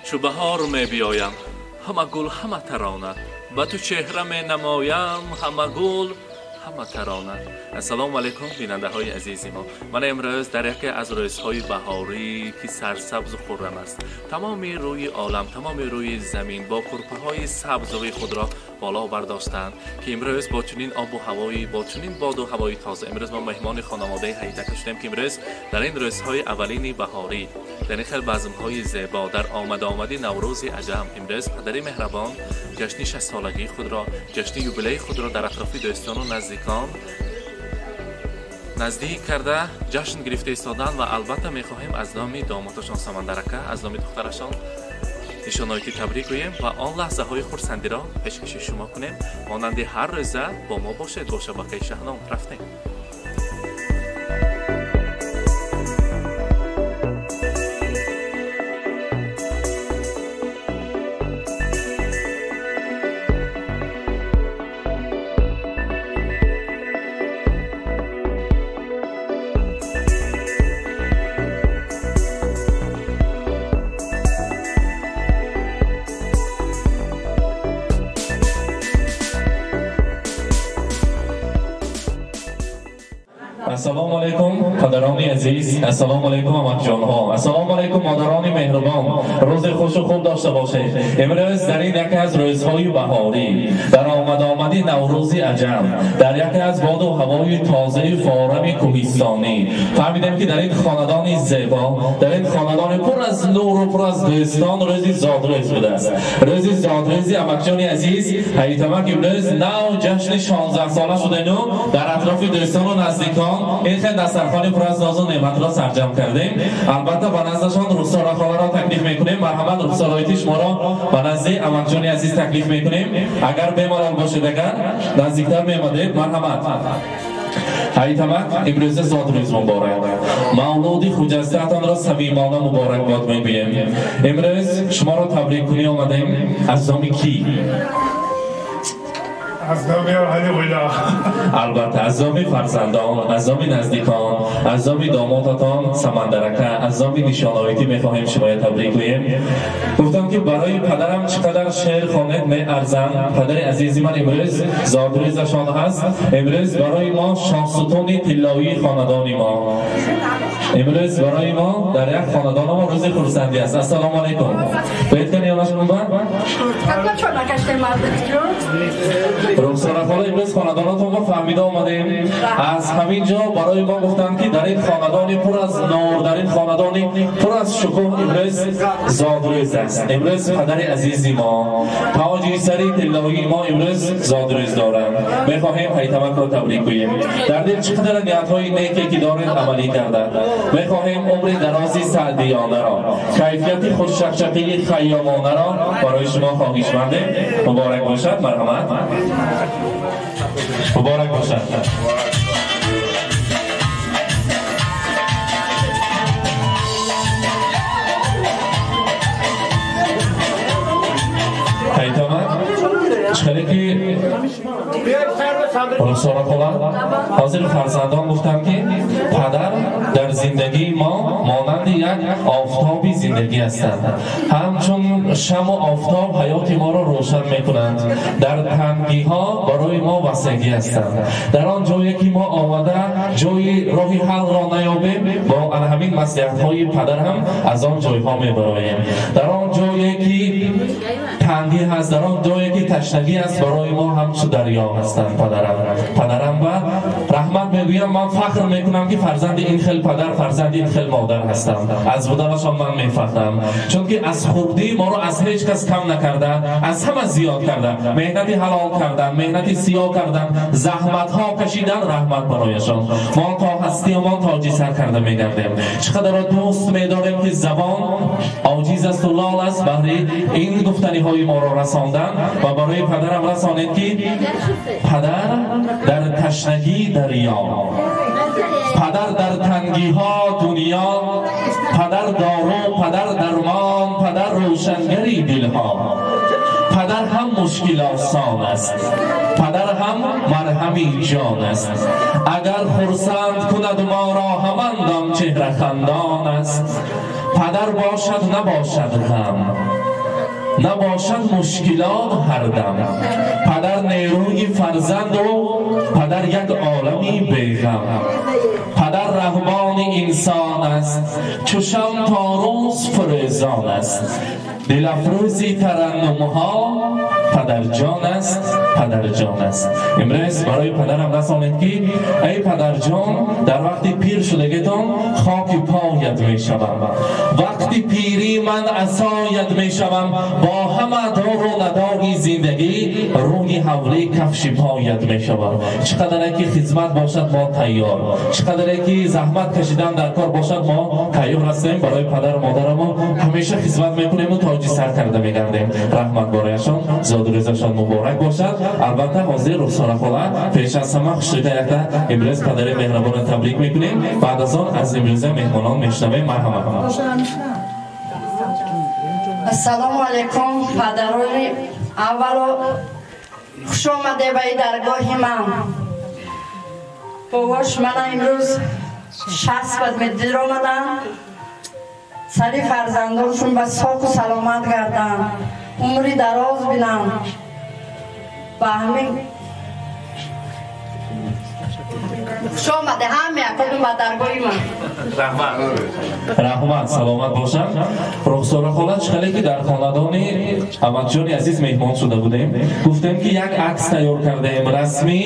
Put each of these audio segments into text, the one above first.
Чу баҳор мебиёям, ҳама гул ҳама тарона, ба ту чеҳра менамоям, ҳама гул ҳама тарона. Ассалому алайкум, бинандаҳои азизи мо. Ман имрӯз дар яке аз рӯзҳои баҳорӣ, ки сарсабзу хуррам аст, тамоми рӯи олам, тамоми рӯи замин бо курпаҳои сабзрӯи худро боло бардоштанд, ки имрӯз бо чунин обу ҳавоӣ, бо чунин боду ҳавои тоза, имрӯз мо меҳмони хонаводаи Ҳайдака шудем, ки имрӯз дар ин рӯзҳои аввалини баҳорӣ, дар ин хел базмҳои зебо, дар омадомади Наврӯзи аҷам, имрӯз падари меҳрабон ҷашни шастсолагии худро, ҷашни юбилеи худро дар атрофи дӯстону наздикон наздик карда ҷашн гирифта истоданд. Ва албатта мехоҳем аз номи домодашон Самандарака, аз номи духтарашон нишоноити табрик гӯем ва он лаҳзаҳои хурсандиро пешкаши шумо кунем. Монанди ҳар рӯза бо мо бошед, бо шабакаи Шаҳном. Рафтем. Ассалому алайкум, падарони азиз, ассалому алайкум, амакҷонҳо, ассалому алайкум, модарони меҳрубон. Рӯзи хушу хуб дошта бошед. Имрӯз дар ин яке аз рӯзҳои баҳорӣ, дар омадомади Наврӯзи аҷам, дар яке аз боду ҳавои тозаи форами кӯҳистонӣ фаҳмидем, ки дар ин хонадони зебо, дар ин хонадони пур аз нуру пур аз дӯстон рӯзи зодрӯз будааст. Рӯзи зодрӯзи амакҷони азиз Ҳайитамак имрӯз нав ҷашни 16 сола шудану дар атрофи дӯстону наздикон ин хел дастархони пур аз нозу неъматро сарҷам кардем. Албатта ба наздашон Рухсора холаро таклиф мекунем. Марҳамат, Рухсороити шуморо ба назди амакҷони азиз таклиф мекунем. Агар бемалол бошед, агар наздиктар меомадед, марҳамат. Ҳайитамак, имрӯза зодрӯз муборак. Мавлуди хуҷастаатонро самимона муборакбод мегӯем. Имрӯз шуморо табриккунӣ омадем. Аз номи кӣ? Аз номи аҳли. Албатта, аз номи фарзандон, аз номи наздикон, аз номи домодатон Самандарака, аз номи нишоноитӣ мехоҳем шумоя табрик гӯем. Гуфтам, ки барои падарам чӣ қадар шеър хонед меарзанд. Падари азизи ман имрӯз зодрӯзашон ҳаст. Имрӯз барои мо шоҳсутуни тиллоии хонадони мо, имрӯз барои мо дар як хонадони мо рӯзи хурсандӣ аст. Ассалому алайкум. Беҳтар. Рухсора хола, имрӯз хонадонатон мо фаҳмида омадем. Аз ҳамин ҷо барои мо гуфтанд, ки дар ин хонадони пур аз нур, дар ин хонадони пур аз шукӯҳ имрӯз зодрӯз аст. Имрӯз падари азизи мо, тоҷи сари тиллоии мо имрӯз зодрӯз доранд. Мехоҳем Ҳайтамакро табрик гӯем. Дар дил чӣ қадар ниятҳои неке ки доред, амалӣ карданд. Мехоҳем умри дарози саъдиёнаро, кайфияти хушчақчақии хайёмонаро барои шумо хоҳишмандем. Муборак бошад, марҳамат. Муборак бошад. Ҳайтамак, чӣ ки Рухсора хола, ҳозир фарзандон гуфтам, ки падар дар зиндагии мо монанди як офтоби зиндагӣ ҳастанд. Ҳамчун шаму офтоб ҳаёти моро рӯшан мекунанд. Дар тангиҳо барои мо васегӣ ҳастанд. Дар он ҷое ки мо омада ҷои роҳи ҳалро наёбем, бо ҳамин маслиҳатҳои падар ҳам аз он ҷойҳо мебароем. Дар он ҷое ки тангӣ ҳаст, дар он ҷое ки ташнагӣ аст, барои мо ҳамчу дарё ҳастанд падарам. Падарам ба раҳмат мегӯям. Ман фахр мекунам, ки фарзанди ин хел падар, фарзанди ин хел модар ҳастам. Аз буданашон ман мефахрам, чунки аз хурдӣ моро аз ҳеҷ кас кам накарда, аз ҳама зиёд карда, меҳнати ҳалол кардан, меҳнати сиёҳ кардан, заҳматҳо кашидан. Раҳмат барояшон. Мо то ҳастиамон тоҷи сар карда мегардем. Чӣ қадарро дӯст медорем, ки забон оҷиз асту лол аст баҳри ин гуфтаниҳои моро расондан. Ва барои падарам расонед, ки падар дар ташнагӣ дарё, падар дар тангиҳо дунё, падар дору, падар дармон, падар рӯшангари дилҳо. Падар ҳам мушкилосон аст, падар ҳам марҳами ҷон аст. Агар хурсанд кунад моро, ҳамандам чеҳра хандон аст. Падар бошад, набошад ғам. Набошад мушкилот ҳардам. Падар нерӯи фарзанду падар як олами беғам. Падар раҳбони инсон аст, чу шам то рӯз фурӯзон аст. Дилафрӯзи тараннумҳо падарҷон аст, падарҷон аст. Имрӯз барои падарам расонед ки эй падарҷон, дар вақти пир шудагитон хоки поят мешавам. Вақти пирӣ ман асоят мешавам. Бо ҳама дору надори зиндагӣ рӯи ҳавлӣ кафши поят мешавам. Чӣ қадаре ки хизмат бошад мо тайёр, чӣ қадаре ки заҳмат кашидан дар кор бошад мо тайёр ҳастем. Барои падару модарамон ҳамеша хизмат мекунему тоҷи сар карда мегардем. Раҳмат бораяшон, зодрӯзашон муборак бошад. Албатта ҳозир Рухсора хола пеш аз ҳама хушрӯйта якта имрӯз падари меҳрабонро табрик мекунем. Баъд аз он аз имрӯза меҳмонон мешунавем. Марҳамат. Ассалому алайкум, падарони аввало хуш омаде ба даргоҳи ман. Бобош мана имрӯз 60 бад медир омадам. Сари фарзандоншон ба соку саломат гарданд, умри дароз бинам. Ба ҳамин хуш омаде ҳаме акодум ба даргоҳи ман. Раҳмат, раҳмат, саломат бошанд. Рухсора хола, чӣ хеле ки дар хонадони Аҳмадҷони азиз меҳмон шуда будем, гуфтем ки як акс тайёр кардаем расмӣ,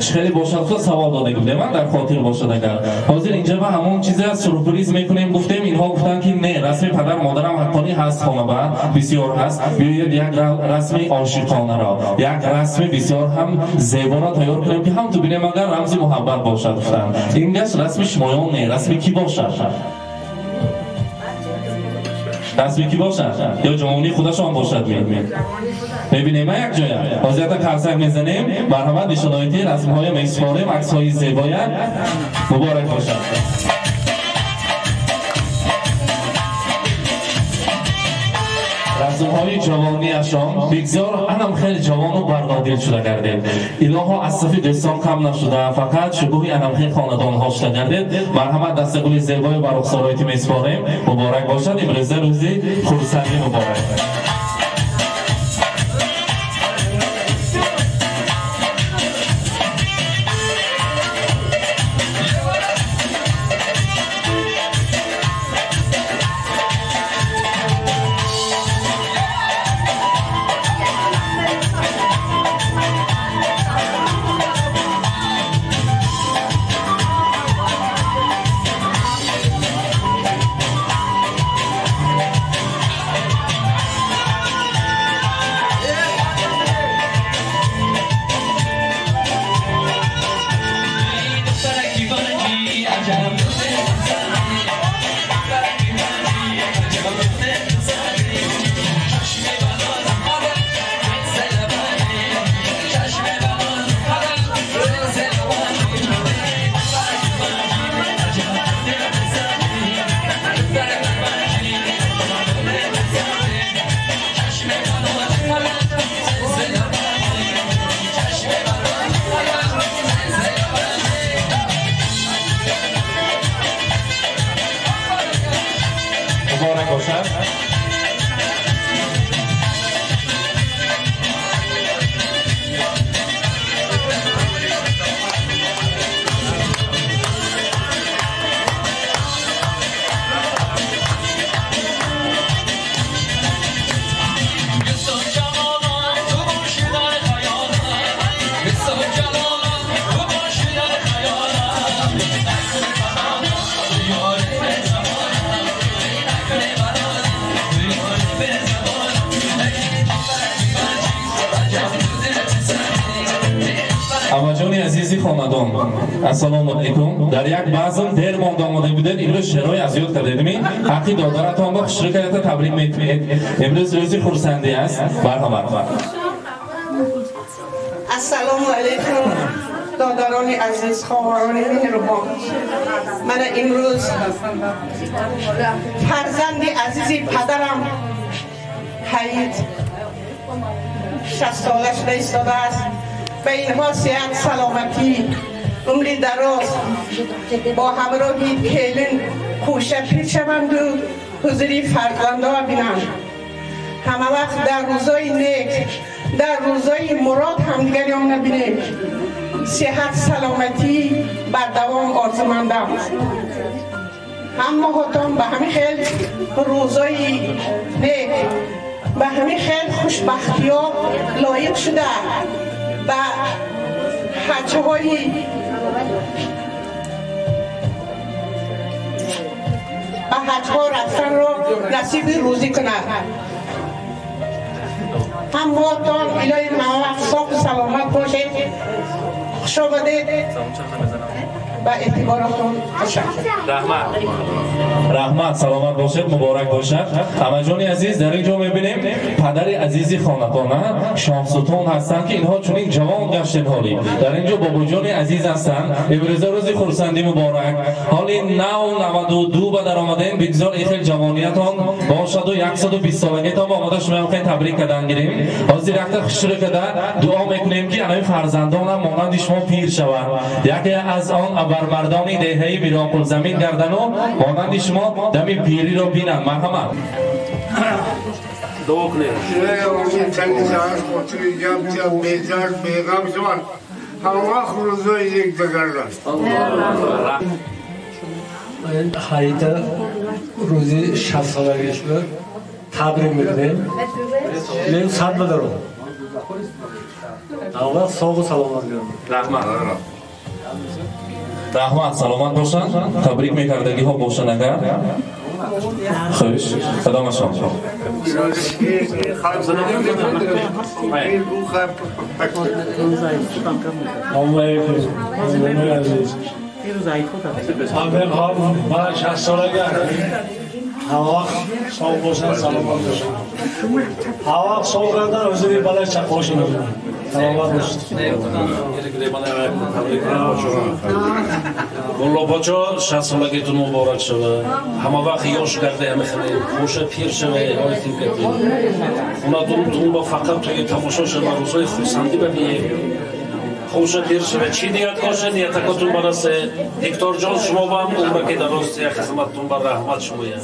чӣ хеле бошад худ савол дода будем, дар хотир бошад. Агар ҳозир инҷа ба ҳамон чиза сюрприз мекунем, гуфтем, инҳо гуфтанд ки не, расми падар модарам ҳаққонӣ ҳаст, хона бисёр ҳаст, биёед як расми ошиқонаро, як расми бисёр ҳам зеборо тайёр кунем ки ҳам ту бинем агар рамзи муҳаббат бошад. Гуфтанд ин гашт расми шумоён не, расми кӣ бошад? Расми кӣ бошад? Ё ҷавонии худашон бошад? Мебинем як ҷоя. Ҳозир якта қарсак мезанем. Марҳамат, нишонаҳои расмҳоя месупорем, аксҳои зебоя. Муборак бошад. Расмҳои ҷавониашон бигзор анам хеле ҷавону барнодил шуда гардед. Илоҳо аз сафи дӯстон кам нашуда, фақат шукӯҳи анам хел хонадонҳо шуда гардед. Марҳамат, дастагули зебои ба рухсороити месупорем. Муборак бошад. Имрӯза рӯзи хурсандӣ муборак. Хонадон, ассалому алайкум. Дар як базм дер монда омода будед, имрӯз шеърҳои аз ёд кардед. Ҳаққи додаратон ба хушрӯкарда табрик мекунед. Имрӯз рӯзи хурсандӣ аст. Марҳамат. Ассалому алайкум, додарони азиз, хоҳарони меҳрубон. Мана имрӯз фарзанди азизи падарам ҳаид 60 сола шуда истодааст. Ба инҳо сиҳат, саломатӣ, умри дароз бо ҳамроҳи келин кӯша пир шаванду ҳузури фарзандҳо бинанд. Ҳама вақт дар рӯзои нек, дар рӯзои мурод ҳамдигариён набинем. Сиҳат, саломатӣ бардавом орзумандам. Ҳамаҳотон ба ҳамин хел рӯзои нек, ба ҳамин хел хушбахтиё лоиқ шуда, ба ҳаҷҳои ба ҳаҷҳо рафтанро насиби рӯзӣ кунад. Ҳамаҳотон илоҳи ҳамавақт соҳу саломат бошед. Хуш омадед. Ба эътиборатон ташаккур. Раҳмат. Раҳмат, саломат бошед, муборак бошад. Ҳамаҷони азиз, дар ин ҷо мебинем падари азизи хонадона Шоҳсутун ҳастанд, ки инҳо чунин ҷавон гаштед ҳолӣ. Дар ин ҷо бобоҷони азиз ҳастанд. Имрӯза рӯзи хурсандӣ муборак. Ҳоли нав 92 ба даромадем, бигзор ин хел ҷавониятон бошаду 120 солагитон ба омада шумо хеле табрик кардан гирем. Ҳозир якта хушрӯ карда дуо мекунем, ки анаи фарзандонам монанди шумо пир шаванд. Яке аз он абармардони деҳаи Миронқулзамин гардану монанди шумо дами пириро бинанд. Марҳамат. Дуо кунед. Ҳайда рӯзи 60 солагиашро табрик мекунем. Лен сад бадаром. Аввал соғу саломат гардад. Раҳмат. Раҳмат, саломат бошанд. Табрик мекардагиҳо бошанд агар. Хуш, кадомашон? Ман 60 солагӣ ҳамавақт соғ бошанд, саломат бошанд. Ҳамавақт соғ гардан, ҳузури балай чақошон. Саломат бошед. Мулло бочо, 60 солагитон муборак шава. Ҳама вақт ёш гарда, ҳама хеле хоша пир шава, ҳоли тим гарда. Хонатон ба фақат туи тамошо шава, рӯзҳои хурсандӣ бибинед. Хоша пир шава, чӣ ният боша, ниятакотон барасе. Дикторҷон, шумо ба ҳам умраки дароз, як хизматтон ба раҳмат шумоя.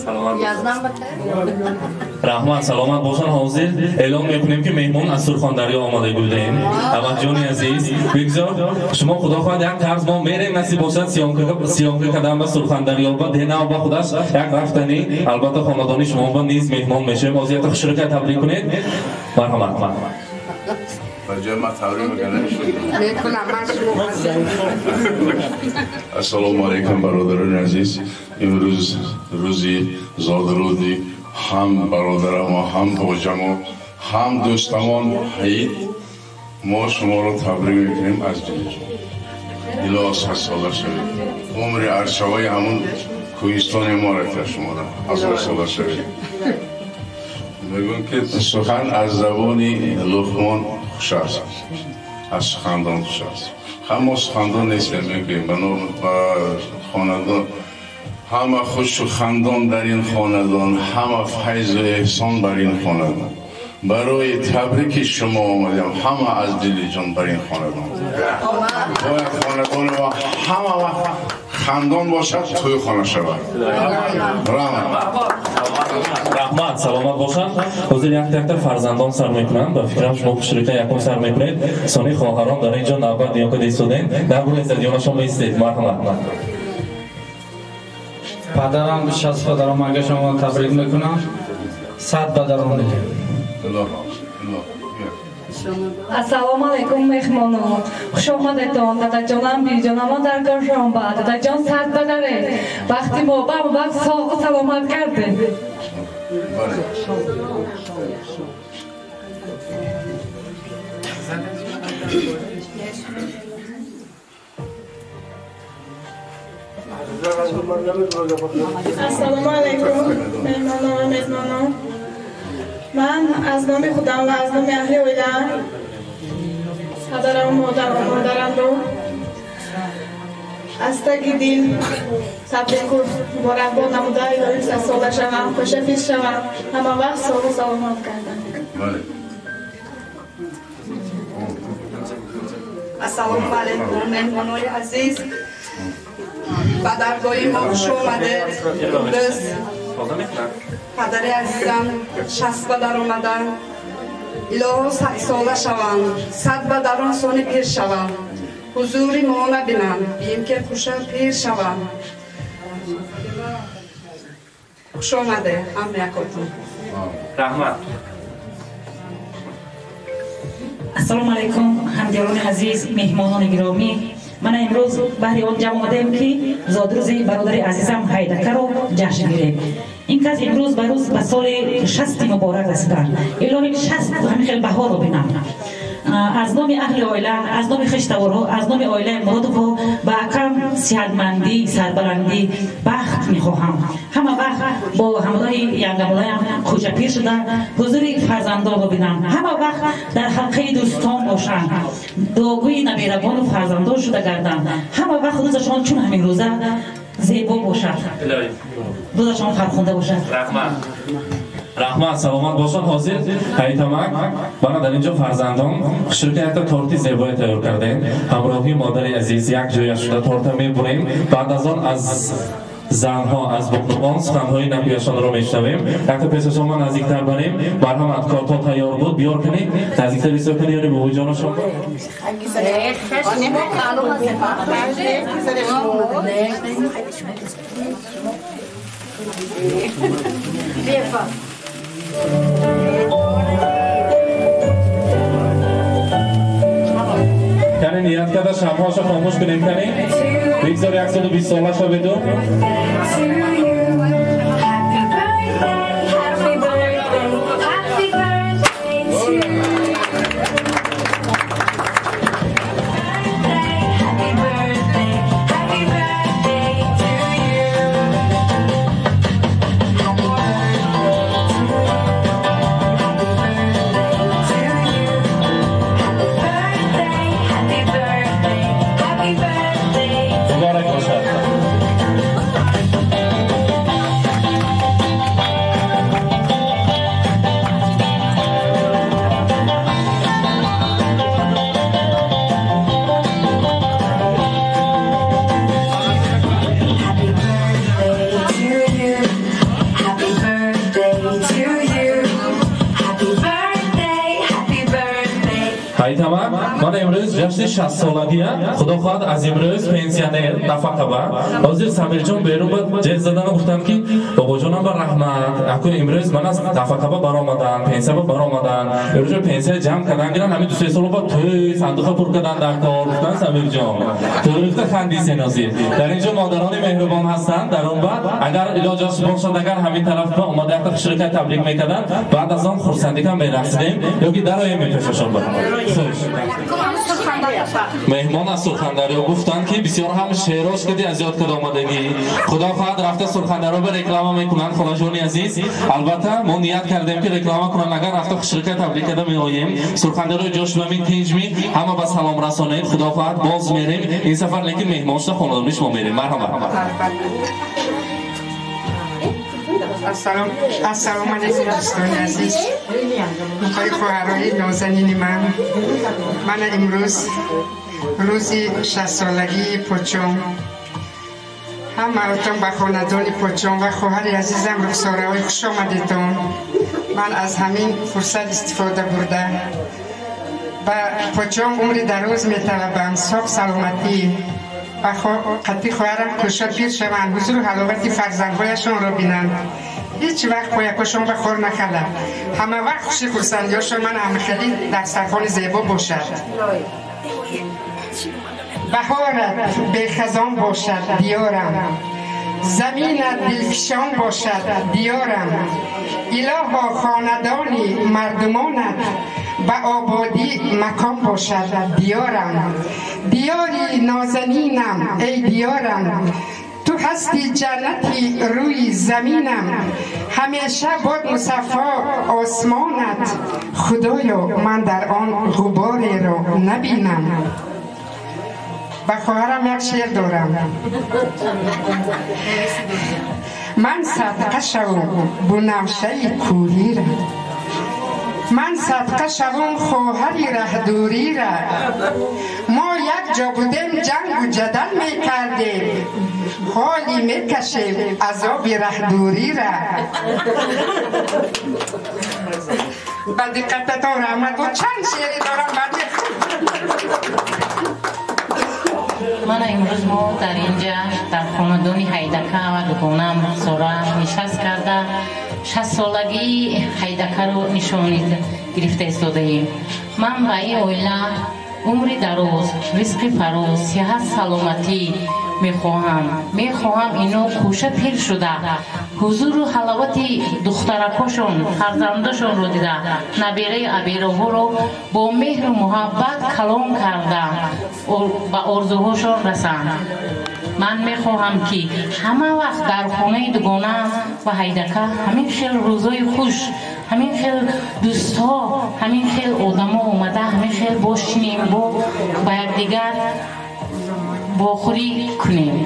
Раҳмат, саломат бошанд. Ҳозир эълон мекунем, ки меҳмон аз Сурхондарё омада будем. Ҳамаҷони азиз, бигзор шумо худо хоҳад як қарз мо мерем, насиб бошад, сиёнка кардан ба Сурхондарё ба денав ба худаш як рафтанӣ. Албатта хонадони шумо ба низ меҳмон мешавем. Ҳозир якта хушрӯка табрик кунед. Марҳамат. Ассалому алайкум, бародарони азиз. Имрӯз рӯзи зодрӯзи ҳам бародарамо, ҳам боҷамо, ҳам дӯстамон Ҳаид. Мо шуморо табрик мекунем аз дилҷон. Илоҳ 100 сола шавед. Умри арчаваи ҳамун кӯҳистони мо рафта шуморо 1000 сола шавед. Мегӯям, ки сухан аз забони Луқмон хуш аст, аз сухандон хуш аст. Ҳам мо сухандон нестем, мегӯем ба хонадон. Ҳама хушу хандон дар ин хонадон, ҳама файзу эҳсон бар ин хонадон. Барои табрики шумо омадем, ҳама аз дили ҷон бар ин хонадон. Бояд хонадони мо ҳама вақт хандон бошад, тӯйхона шавад. Раҳмат. Раҳмат, саломат бошанд. Ҳозир якта фарзандон сар мекунанд. Ба фикрам шумо хушрӯка якум сар мекунед. Сони хоҳарон дар ин ҷо навбат ниёка дистодем. Дар бурезад ёнашон баистед. Марҳамат. Падарам 60 падарам ага шумо табрик мекунам. 100 падарам. Ассалому алайкум, меҳмонон. Хуш омадетон, дадаҷонам, биҷонам, даргоҳшон ба. Дадаҷон, сад бадаред. Вақти мо ба вақт соғу саломат гардед. Ассалому алайкум, меҳмонон ва мезбонон. Ман аз номи худам ва аз номи аҳли оилаам, падарам, модарам, модарамро аз таги дил табрику муборакбод намуда, илоҳи садсола шавам, хушафиз шавам, ҳама вақт соғу саломат гардам. Ассалому алайкум, меҳмонои азиз. Ба даргоҳи мо хуш омадед. Имрӯз Тоза мекунад. Падари азизам 60 ба дар омаданд. Илоҳо 100 сола шаванд, 100 ба дарон сони пир шаванд. Ҳузури мо набинанд, бием ки хуша пир шаванд. Хуш омаде ҳам якотон. Раҳмат. Ассалому алайкум ҳамдиёрони азиз, меҳмонони гиромӣ. Ман имрӯз баҳри он ҷамъ омадаем ки зодрӯзи бародари азизам Ҳайдакаро ҷашн гирем. Ин кас имрӯз ба рӯз ба соли 60 муборак расиданд. Илоҳи 60 ҳамин хел баҳорро бинам. Аз номи аҳли оила, аз номи хештаворҳо, аз номи оилаи Муродовҳо ба акам сиҳатмандӣ, сарбаландӣ, бахт мехоҳам. Ҳама вақт бо ҳамроҳи янгамулаям хӯҷапир шуда ҳузури фарзандонро бинам. Ҳама вақт дар ҳалқаи дӯстон бошанд, дуогӯи наберагону фарзандон шуда гарданд. Ҳама вақт рӯзашон чун ҳамин рӯза зебо бошад, рӯзашон фархунда бошад. Раҳмат. Раҳмат, саломат бошад. Ҳозир Ҳайтамак бана дар инҷо фарзандон хушрӯки якта торти зебое тайёр кардем. Ҳамроҳи модари азиз як ҷоя шуда торта мебурем. Баъд аз он аз занҳо, аз бонувон суханҳои накӯяшонро мешунавем. Якта пешашон ма наздиктар барем. Марҳамат, корто тайёр буд, биёр кунед, наздиктар бисёр кунед, ёни бобоҷонашон. Кани ният карда шамҳоша хомӯш кунем, кани бигзор 120 сола шаведу. Ҳайтамак, ман имрӯз ҷашни 60 солагия, худо хоҳад аз имрӯз пенсионер нафақа ба. Ҳозир Самирҷон берун ба ҷеғ задану гуфтанд ки бобоҷонам ба раҳмат, акун имрӯз ман аз нафақа ба баромадан, пенсия ба баромадан, имрӯз пенсия ҷамъ кардан гиран, ҳамин 2-3 сол ба тӯй сандуқа пур кардан дар кор, гуфтанд Самирҷон. Тӯрифта хандисен ҳозир. Дар инҷо модарони меҳрубон ҳастанд, дар он баъд агар илоҷ бошад, агар ҳамин тараф ба омада якта хушрӯка табрик мекарданд, баъд аз он хурсандикам мерақсидем ё ки дароем мепешашон ба. Меҳмон аз Сурхандарё гуфтанд ки бисёр ҳам шеърош кади аз ёд карда омадагӣ. Худо хоҳад рафта Сурхандарё ба реклама мекунанд, холаҷони азиз. Албатта мо ният кардем ки реклама кунанд, агар рафта хушрӯка табрик карда меоем. Сурхандарё ҷошбами тинҷми ҳама ба салом расонед. Худо хоҳад боз мерем ин сафар, лекин меҳмон шуда хонадони шумо мерем. Марҳамат. Ассалому алайкум дӯстони азиз, ҳои хоҳарони нозанини ман. Ман имрӯз рӯзи 60 солагии Почон ҳамаатон ба хонадони Почон ва хоҳари азизам Рухсораҳои хуш омадетон. Ман аз ҳамин фурсат истифода бурда ба Почон умри дароз металабам, соғ саломатӣ ва қатъи хоҳарам кӯша пир шаванд, ҳузуру ҳаловати фарзандҳояшонро бинанд. Ҳеҷ вақт поякошон ба хор нахалад, ҳама вақт хуши хурсандиҳошон ман ҳамахелӣ дар сархони зебо бошад. Баҳорат бехазон бошад диёрам, заминат дилфишон бошад диёрам. Илоҳо хонадони мардумонат ба ободӣ макон бошад диёрам. Диёри нозанинам эй диёрам, ту ҳасти ҷаннати рӯи заминам. Ҳамеша бод мусаффо осмонат, худоё ман дар он ғубореро набинам. Ба хоҳарам як шеър дорам. Ман садқа шавам бунавшаи кӯҳира, Ман садқа шавам хоҳари раҳдурира. Мо якҷо будем, ҷангу ҷадал мекардем, ҳоли мекашем азоби раҳдурира. Ба диққататон раҳмат. Бо чанд шеъре дорам баъд. Мана имрӯз мо дар инҷа дар хонадони Ҳайдака ва дугонаам Рухсора нишаст карда 60-солагии Ҳайдакаро нишони гирифта истодаем. Ман ба ин оила умри дароз, ризқи фароз, сиҳат, саломатӣ мехоҳам. Мехоҳам ино кӯша пир шуда, ҳузуру ҳаловати духтаракошон, фарзандошонро дида, набераи абероҳоро бо меҳру муҳаббат калон карда, ба орзуҳошон расанд. Ман мехоҳам, ки ҳама вақт дар хонаи дугонаам ва Ҳайдака ҳамин хел рӯзои хуш, ҳамин хел дӯстҳо, ҳамин хел одамо омада, ҳамин хел бошинем, бо ба якдигар бохӯрӣ кунем.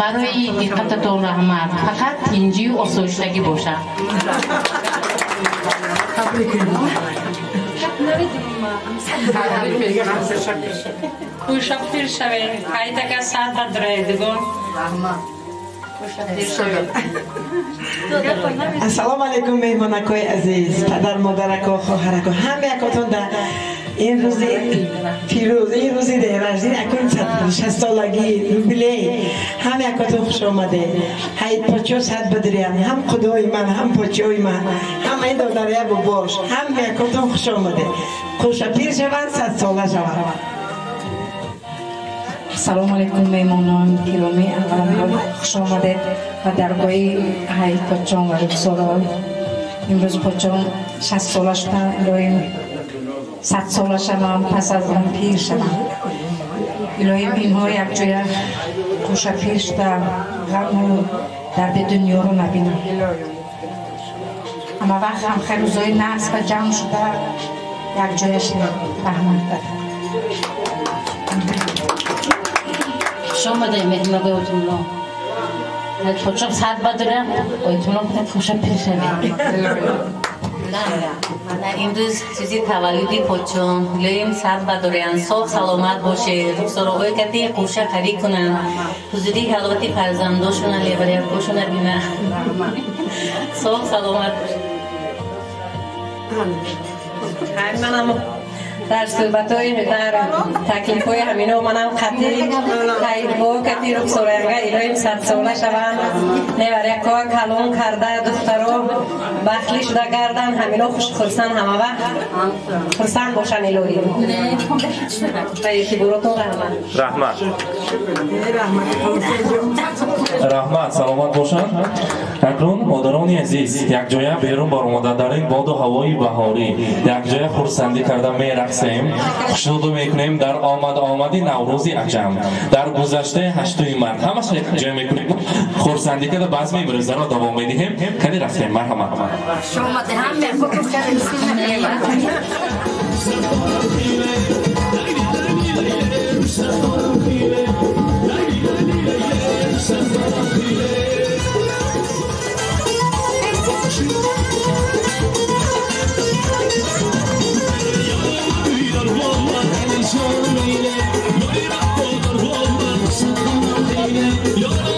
Барои диққататон раҳмат. Фақат тинҷию осоиштагӣ бошад. Кӯша пир шавем, Ҳайдака сад бадурае дугон. Ассалому алайкум, меҳмонакои азиз, падар, модарако, хоҳарако, ҳама якотон дар ин рӯзи пирӯз, ин рӯзи деҳраждин, акун 60-солагӣ юбилей, ҳама якотон хуш омадед. Ҳайд почо сад бадриям, ҳам худои ман, ҳам почои ман, ҳам ин додарая бобош, ҳама якотон хуш омадед. Хӯша пир шаванд, 100-сола шаванд. Салому алайкум, меҳмонон гиромӣ, аввалан хуш омадед ба даргоҳи Ҳайд Почон ва Рухсора. Имрӯз Почон 60-сола шуданд, илоҳим 100-сола шаванд, пас аз он пир шаванд. Илоҳим инҳо якҷоя кӯша пир шуда, ғаму дарди дунёро набинанд. Ҳама вақт ҳамхел рӯзои нағз ва ҷамъ шуда якҷоя шаванд. Раҳмат. Хуш омадед, меҳмонои ойтумло. Почом сад бадурам, ойтумло хуша пир шавед. Имрӯз чизи таваллуди почон, илоҳим сад бадорян, соғ саломат бошед, рухсороҳои кати қӯша қарӣ кунанд, ҳузури ҳаловати фарзандошона, леварякошона бинанд. Соғ саломат бошед. Манам дар суҳбатҳои, дар таклифҳои ҳамино манам қатъи ҳайдбо кати рухсораянга илоҳим 100-сола шаванд, неварякҳоа калон карда, духтаро бахлӣ шуда гарданд, ҳамино хушхурсанд, ҳама вақт хурсанд бошанд илоҳим. Ба эътиборотон раҳмат. Раҳмат. Раҳмат, саломат бошанд. Акнун модарони азиз якҷоя берун баромада дар ин боду ҳавои баҳорӣ якҷоя хурсандӣ карда мерақсем, хушнуду мекунем дар омад-омади Наврӯзи аҷам, дар гузаштаи 8 март ҳамаша якҷоя мекунем, хурсандӣ карда базми имрӯзаро давом медиҳем. Кани рафтем, марҳамат. Yeah.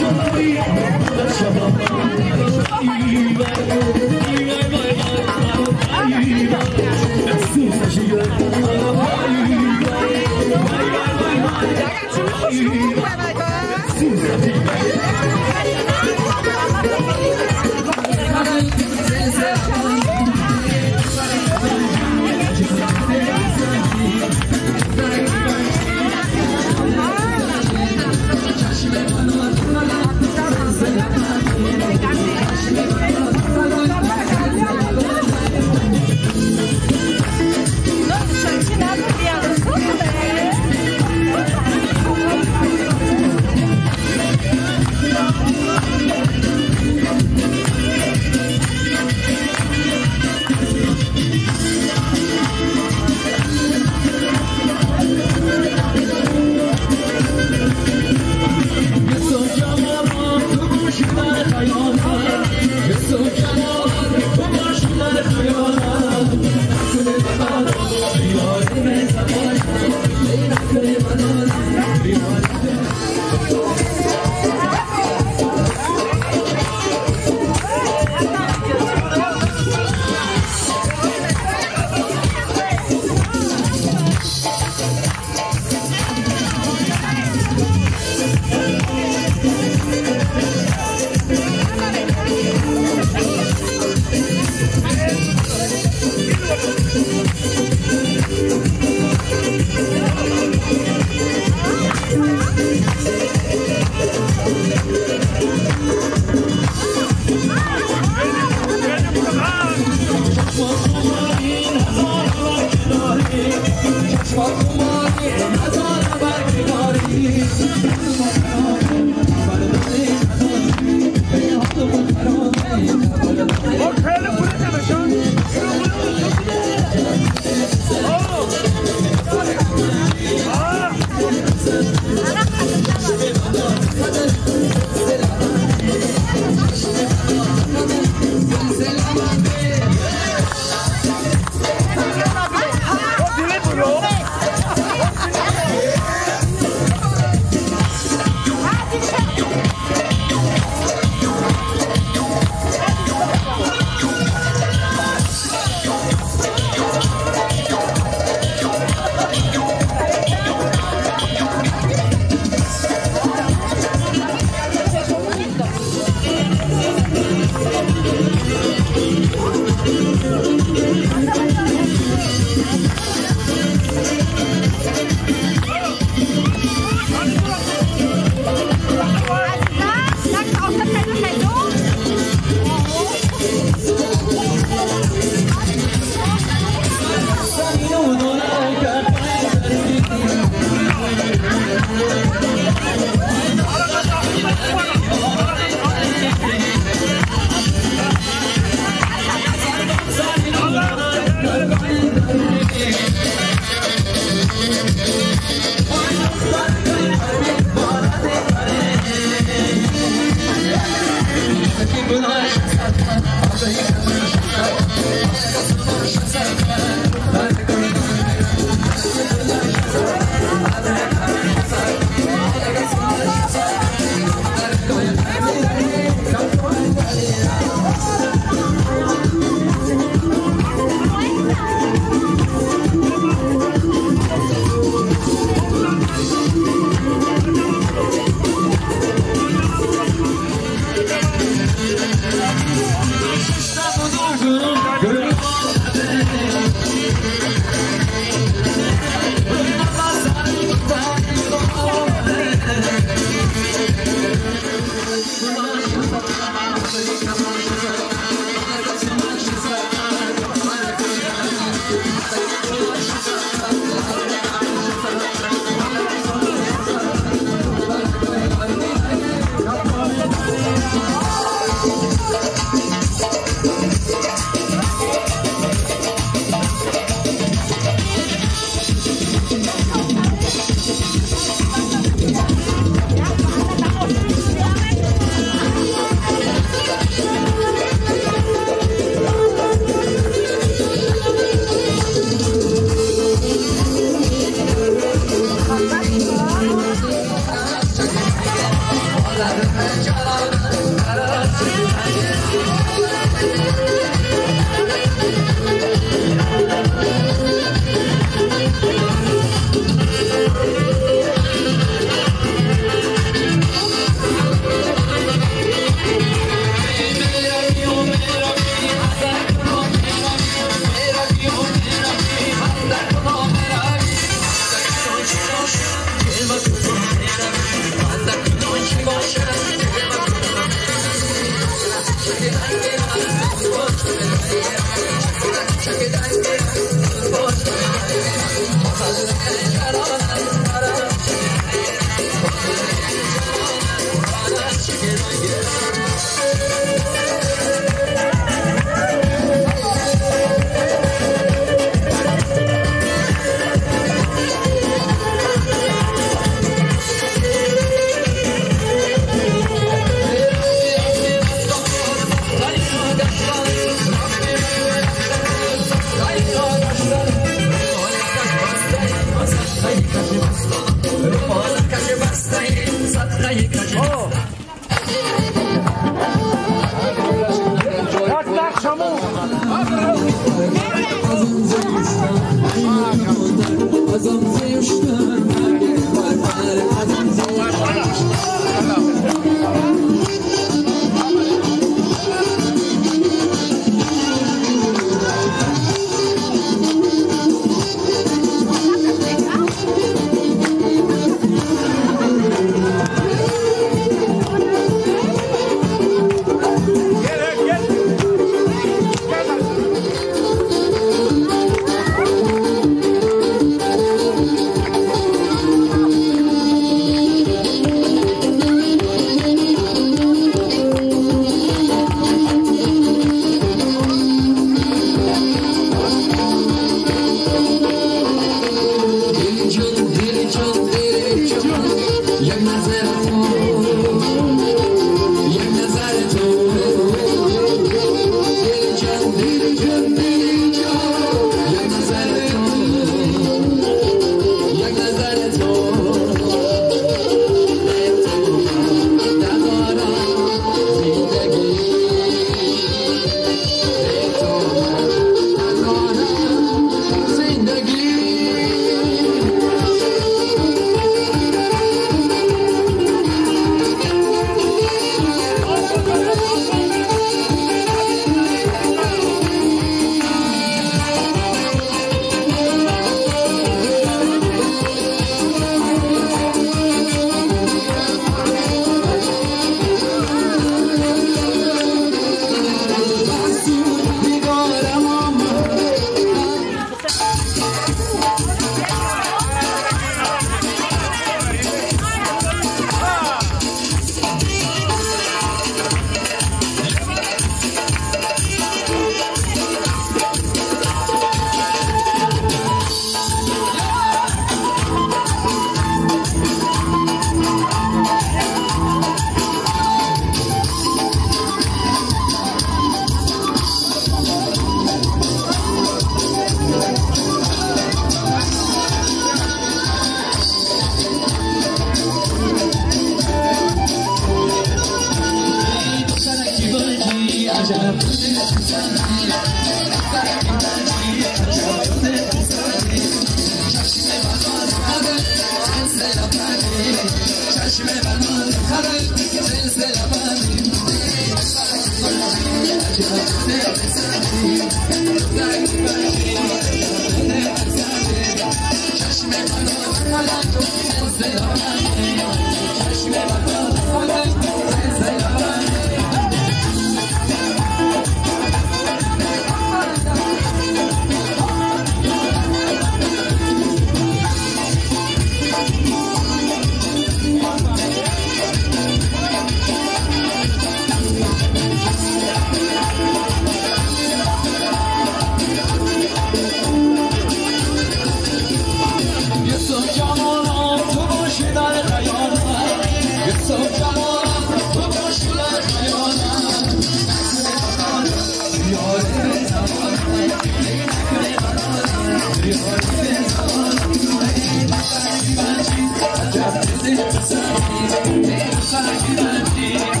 Thank you.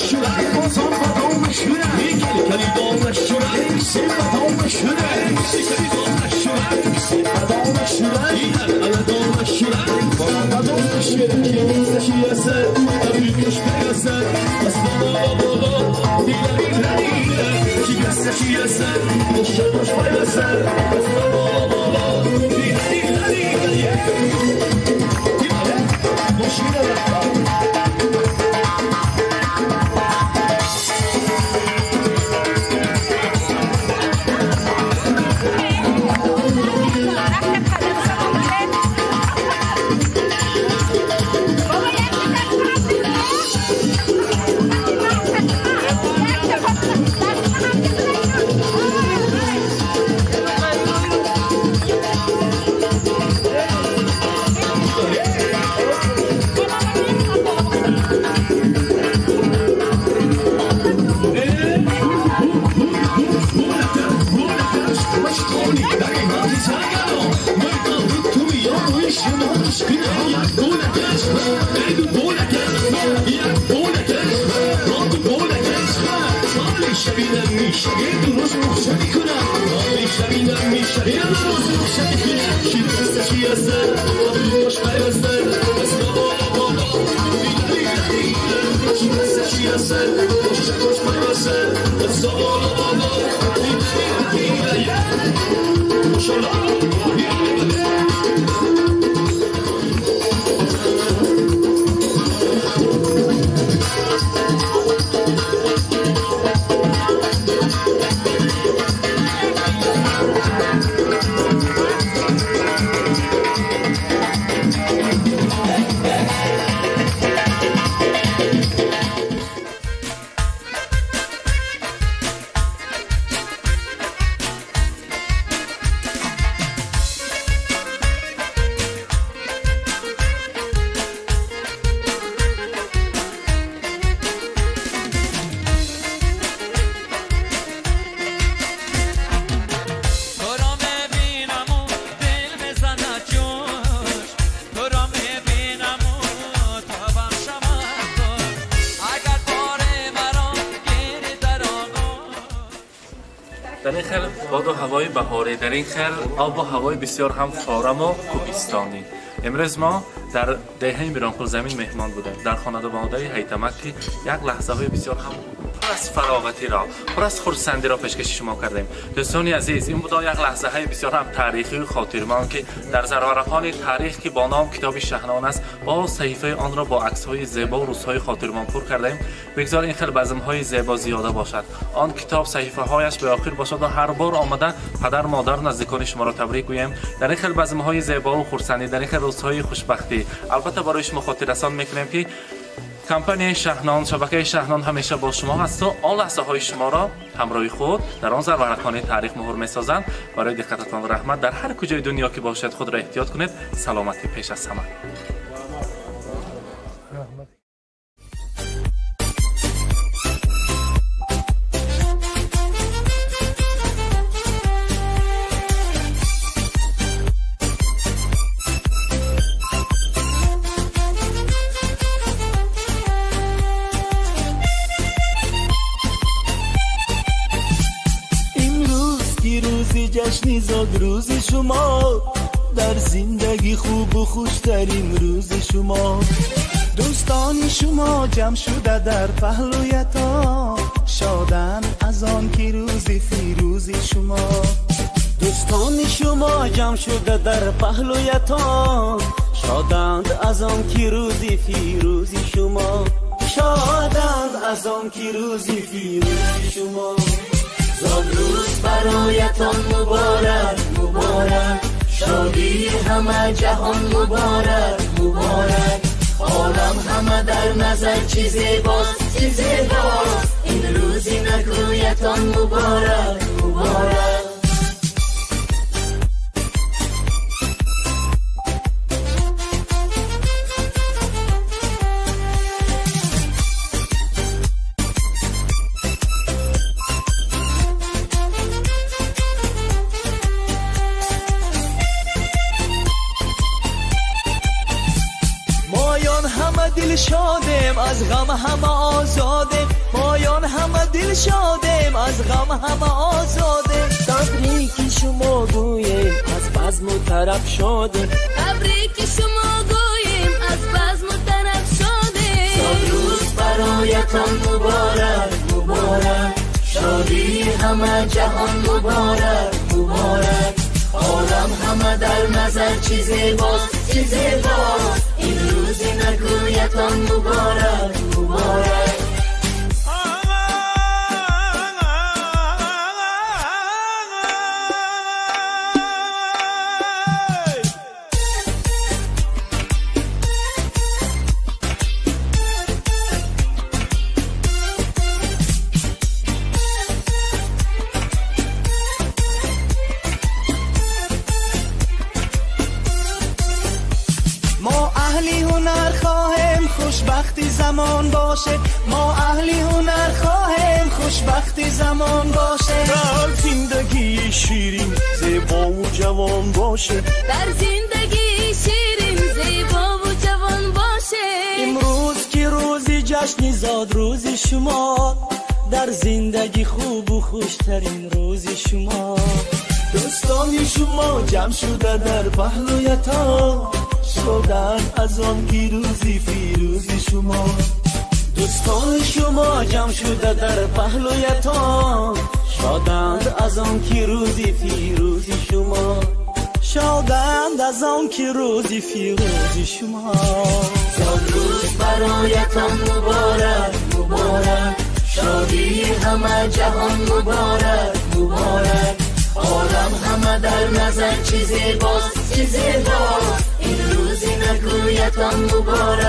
Should I? در این خل آب و هوای بسیار هم فارم و کوهستانی. امروز ما در دهه میرانپور زمین مهمان بودیم در خانواده هیتمک که یک لحظه های بسیار هم پر از فراغتی را، پر از خرسندی را پیشکش شما کردیم. دوستان عزیز، این بود یک لحظه های بسیار هم تاریخی و خاطرمان که در زرورقان تاریخ که با نام کتاب شهنان است، با صحیفه آن را با عکس های زیبا و روزهای خاطرمان پر کردیم. بگذار این خیل بزم های زیبا زیاده باشد، آن کتاب صحیفه هایش به آخر باشد و هر بار آمده پدر مادر نزدیکان شما را تبریک گوییم. در این خیل بزم های زیبا و خرسندی، در این خیل روزهای خوشبختی، البته برای شما خاطر رسان میکنیم که کمپانی شهنان، شبکه شهنان همیشه با شما هست و آن لحظه های شما را همراه خود در آن زرورقان تاریخ مهر میسازند. برای دقتتان رحمت، در هر کجای دنیا که باشد خود را احتیاط کنید. سلامتی پیش از همه. جشن زادروز شما در زندگی خوب و خوشترین روز شما، دوستان شما جمع شده در پهلویتان، شادن از آن که روز فیروز شما، دوستان شما جمع شده در پهلویتان، شادند از آن که روز فیروز شما، شادند از آن که روز فیروز شما. زادروز برایتان مبارک مبارک، شادی همه جهان مبارک مبارک، عالم همه در نظر چی زیباست چی زیباست، این روزی نکویتان مبارک مبارک. شادیم از غم همه آزادیم، مایان همه دل شادیم از غم همه آزادیم. تبریک شما گوییم از بزم و طرب شادیم، تبریک شما گوییم از بزم و طرب شادیم. روز برایتان مبارک مبارک، شادی ҳама ҷаҳон муборак, муборак. Олам ҳама дар назар чӣ зебост, чӣ зебост. Ин рӯзи накӯятон муборак, муборак. خوشبختی زمان باشه، ما اهلی هنر خواهیم خوشبختی زمان باشه. در زندگی شیرین زیبا و جوان باشه، در زندگی شیرین زیبا و جوان باشه. امروز که روزی جشن زاد روز شما، در زندگی خوب و خوشترین روز شما. دوستان شما جمع شده در پهلویتان، شدن از آن که روزی فیروزی شما. دوستان شما جمع شده در پهلویتان، شادند از آن که روزی فیروزی شما. شادند از آن که روزی فیروزی شما. زاد روز برایتان مبارک، مبارک. شادی همه جهان مبارک، مبارک. عالم همه در نظر چی زیباست، چی زیباست. این روزی نکویتان مبارک.